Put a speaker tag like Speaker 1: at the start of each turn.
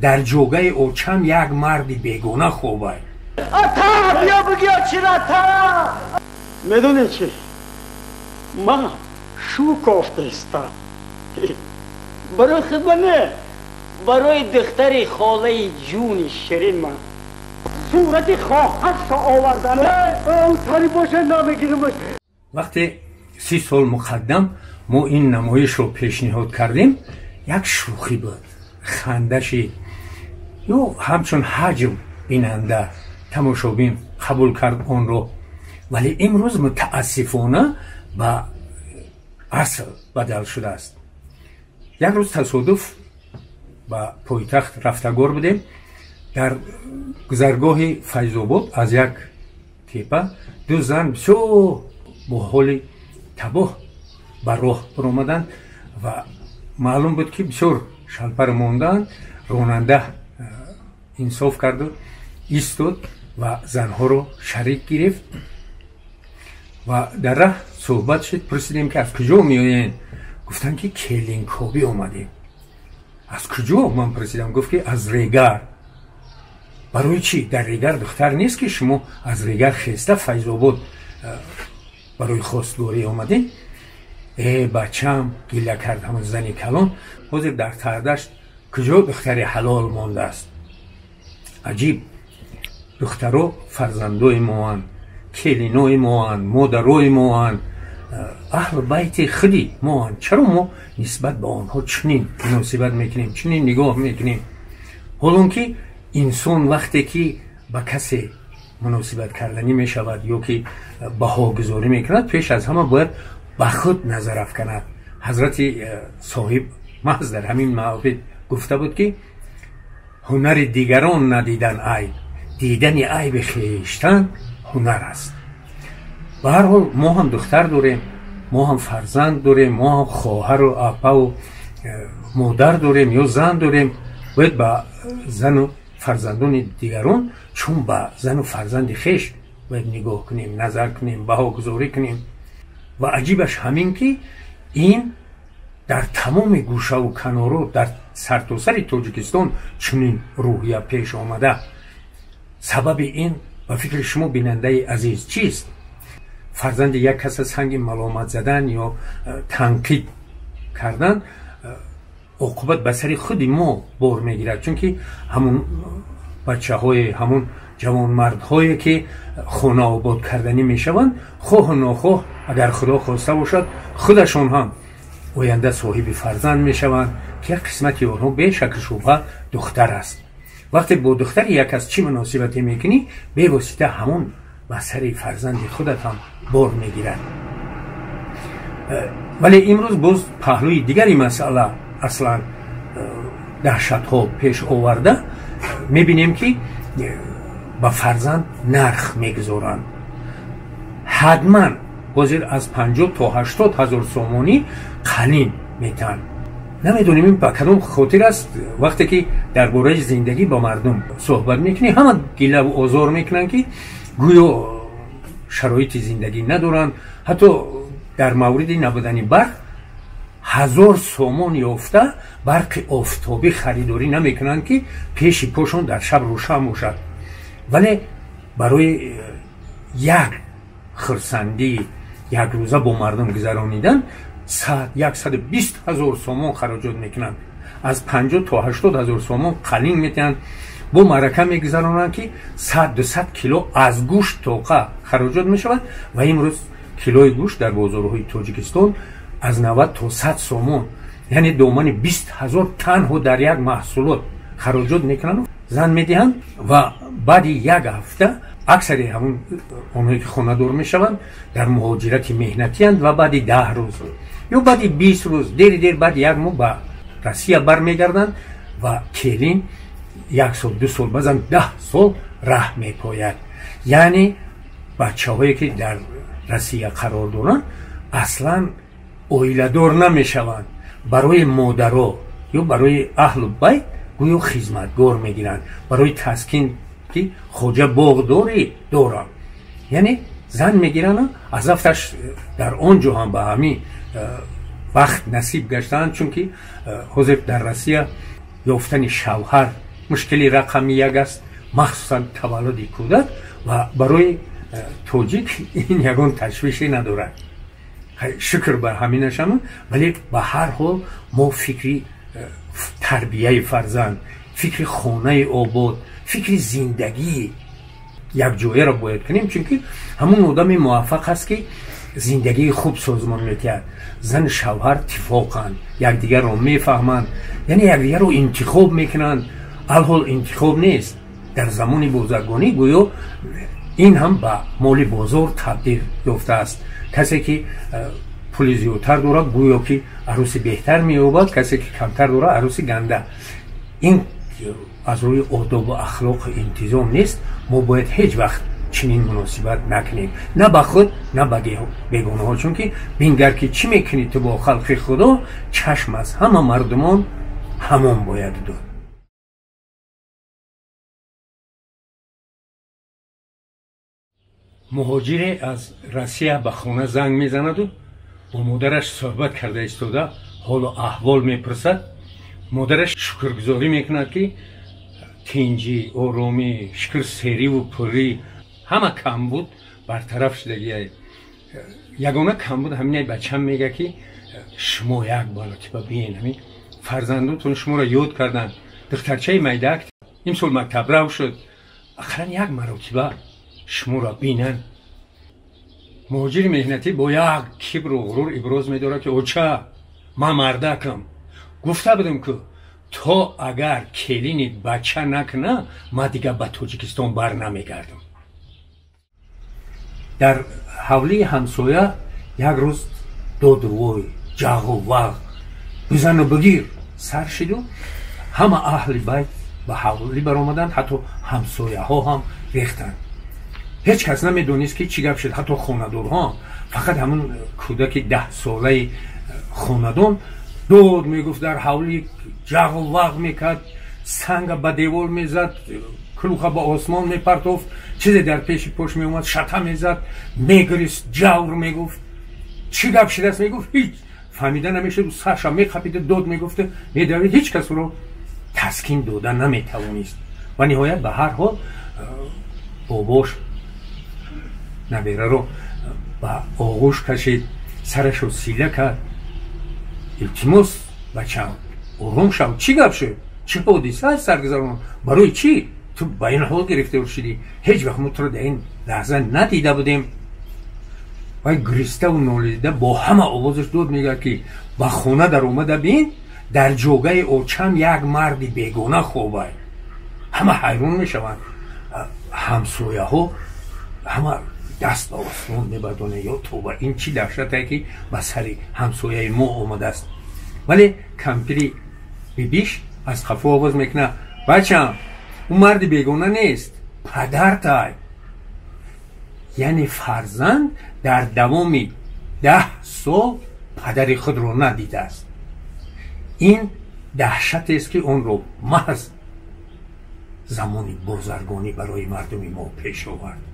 Speaker 1: Дар ҷогаи очам як марди бегона хобай.
Speaker 2: Ата, биё бигӯ чира, ата. Медонӣ чӣ? Ман шу кофтаистам. Барои хидмат не, барои духтари холаи ҷуни ширин ман. Сурати хоҳаршо овардан. Тари боша намегиримаш.
Speaker 1: Вақте 30 сол муқаддам мо ин намоишро пешниҳод кардем, як шӯхӣ буд, ханда шид ё ҳамчун ҳаҷм бинанда, тамошобин қабул кард онро. Вале имрӯз мутаассифона ба асл бадал шудааст. Як рӯз тасодуф ба пойтахт рафтагор будем. Дар гузаргоҳи Файзобод аз як тепа ду зан бисёр бо ҳоли табоҳ ба роҳ баромаданд ва маълум буд, ки бисёр шалпар мондаанд. Ронанда инсоф карду истод ва занҳоро шарик гирифт ва дар раҳ суҳбат шуд. Пурсидем, ки аз куҷо меоед? Гуфтанд, ки келинкобӣ омадем. Аз куҷо, ман пурсидам. Гуфт, ки аз Регар. Барои чӣ? Дар Регар духтар нест, ки шумо аз Регар хеста Файзобод барои хостгорӣ омадем? Э, бачам, гила кард ҳамон зани калон, ҳозир дар Тардашт куҷо духтари ҳалол мондааст? Аҷиб! Духтаро фарзандои моанд, келинои моанд, модарои моанд, аҳлу байти худи моанд. Чаро мо нисбат ба онҳо чунин муносибат мекунем, чунин нигоҳ мекунем? Ҳолон ки инсон вақте ки ба касе муносибат карданӣ мешавад ё ки баҳогузорӣ мекунад, пеш аз ҳама бояд ба худ назар афканад. Ҳазрати соҳиб маҳз дар ҳамин маврид гуфта буд, ки ҳунари дигарон надидан айб, дидани айби хештан ҳунар аст. Ба ҳар ҳол, мо ҳам духтар дорем, мо ҳам фарзанд дорем, мо ҳам хоҳару апаву модар дорем ё зан дорем. Бояд ба зану фарзандони дигарон чун ба зану фарзанди хеш бояд нигоҳ кунем, назар кунем, баҳогузорӣ кунем. Ва аҷибаш ҳамин, ки ин дар тамоми гӯшаву каноро дар сартосари Тоҷикистон чунин рӯҳия пеш омада. Сабаби ин ба фикри шумо, бинандаи азиз, чист? Фарзанди як каса санги маломат задан ё танқид кардан оқибат ба сари худи мо бор мегирад, чунки ҳамун бачаҳое, ҳамун ҷавонмардҳое, ки хонаобод карданӣ мешаванд, хоҳу нохоҳ, агар Худо хоста бошад, худашон ҳам оянда соҳиби фарзанд мешаванд, ки як қисмати онҳо бешаку шубҳа духтар аст. Вақте бо духтари як кас чӣ муносибате мекунӣ, бевосита ҳамон ба сари фарзанди худат ҳам бор мегирад. Вале имрӯз боз паҳлӯи дигари масъала аслан даҳшатҳо пеш оварда. Мебинем, ки ба фарзанд нарх мегузоранд. Ҳатман ҳозир аз 50 то 80 ҳазор сомонӣ қалин метаҳанд. Намедонем, ин ба кадом хотир аст. Вақте ки дар бораи зиндагӣ ба мардум суҳбат мекунӣ, ҳама гилаву озор мекунанд, ки гӯё шароити зиндагӣ надоранд. Ҳатто дар мавриди набудани барқ 1000 сомон ёфта барқи офтобӣ харидорӣ намекунанд, ки пеши пошон дар шаб рӯшан бошад. Вале барои як хурсандии якрӯза бо мардум гузаронидан 120 ҳазор сомон хароҷот мекунанд. Аз 50 то 80 ҳазор сомон қалин метиҳанд, бо маърака мегузаронанд, ки 100-200 кило аз гӯшт тоқа хароҷот мешавад. Ва имрӯз килои гӯшт дар бозорҳои Тоҷикистон аз 90 то 100 сомон, яъне домани 20 ҳазор танҳо дар як маҳсулот хароҷот мекунанд. Зан медиҳанд ва баъди як ҳафта аксари ҳамун онҳое, ки хонадор мешаванд, дар муҳоҷирати меҳнатиянд ва баъди 10 рӯз ё баъди 20 рӯз, дери дер баъди як моҳ ба Россия бармегарданд ва келин як сол, 2 сол, баъзан 10 сол раҳ мепояд. Яъне бачаҳое, ки дар Россия қарор доранд, аслан оиладор намешаванд. Барои модаро ё барои аҳлу байт гӯё хизматгор мегиранд, барои таскин, ки хоҷа, боғ дорӣ? Дорам. Яъне зан мегиранд, аз афташ дар он ҷо ҳам ба ҳамин вақт насиб гаштаанд, чунки ҳозир дар Россия ёфтани шавҳар Мушкили рақами як аст, махсусан таваллуди кӯдак, ва барои тоҷик ин ягон ташвише надорад. Шукр бар ҳаминашама, вале ба ҳар ҳол мо фикри тарбияи фарзанд, фикри хонаи обод, фикри зиндагии якҷояро бояд кунем, чунки ҳамун одами муваффақ аст, ки зиндагии хуб созмон медиҳад. Зан шавҳар тифоқанд, якдигарро мефаҳманд, яъне якдигарро интихоб мекунанд. Алҳол интихоб нест. Дар замони бозаргонӣ гӯё ин ҳам ба моли бозор табдил ёфтааст. Касе ки пули зиёдтар дорад, гӯё ки арӯси беҳтар меёбад, касе ки камтар дорад, арӯси ганда. Ин аз рӯи одобу ахлоқу интизом нест. Мо бояд ҳеҷ вақт чунин муносибат накунем, на ба худ, на ба бегонаҳо, чунки бингар ки чӣ мекунӣ ту бо халқи Худо, чашм аз ҳама мардумон ҳамон бояд дод. Муҳоҷире аз Россия ба хона занг мезанаду бо модараш суҳбат карда истода ҳолу аҳвол мепурсад. Модараш шукргузорӣ мекунад, ки тинҷӣ, оромӣ, шукр, сериву пурӣ, ҳама камбуд бартараф шудагия. Ягона камбуд ҳаминаи бачам мега, ки шумо як маротиба биен, ҳамин фарзандотон шуморо ёд карданд, духтарчаи майдаак имсол мактабрав шуд, ақаллан як маротиба шуморо бинанд. Муҳоҷири меҳнатӣ бо як кибру ғурур иброз медорад, ки оча, ман мардакам, гуфта будам, ки то агар келини бача накуна, ман дигар ба Тоҷикистон бар намегардам. Дар ҳавлии ҳамсоя як рӯз додувой, ҷағу вағ, бизану бигир сар шиду ҳама аҳли байт ба ҳавлӣ баромаданд, ҳатто ҳамсояҳо ҳам рехтанд. Ҳеҷ кас намедонист, ки чӣ гап шуд, ҳатто хонадорҳо. Фақат ҳамун кӯдаки 10-солаи хонадон дод мегуфт, дар ҳавлӣ ҷағу вағ мекард, санга ба девор мезад, кулуха ба осмон мепартофт, чизе дар пеши пош меомад, шата мезад, мегирист, ҷавр мегуфт. Чӣ гап шудааст, мегуфт, ҳеҷ фаҳмида намешуд. Сарша меқапида, дод мегуфта, медавид, ҳеҷ кас ӯро таскин дода наметавонист. Ва ниҳоят ба ҳар ҳол бобош набераро ба оғӯш кашид, сарашро сила кард: илтимос, бачам, ором шав, чӣ гап шуд, чӣ ҳодиса саргузарон, барои чӣ ту ба ин ҳол гирифтор шудӣ? Ҳеҷ вақт мо туро дар ин лаҳза надида будем. Вай гириставу нолида бо ҳама овозаш дод мегӯяд, ки ба хона даромада бин, дар ҷогаи очам як марди бегона хобай. Ҳама ҳайрон мешаванд, ҳамсояҳо ҳама даст ба осмон мебардонанд: ё тоба, ин чӣ даҳшате, ки ба сари ҳамсояи мо омадааст! Вале кампири бибиш аз қафо овоз мекунад: бачам, ӯ марди бегона нест, падартай. Яъне фарзанд дар давоми 10 сол падари худро надидааст. Ин даҳшатест, ки онро маҳз замони бозаргонӣ барои мардуми мо пеш овард.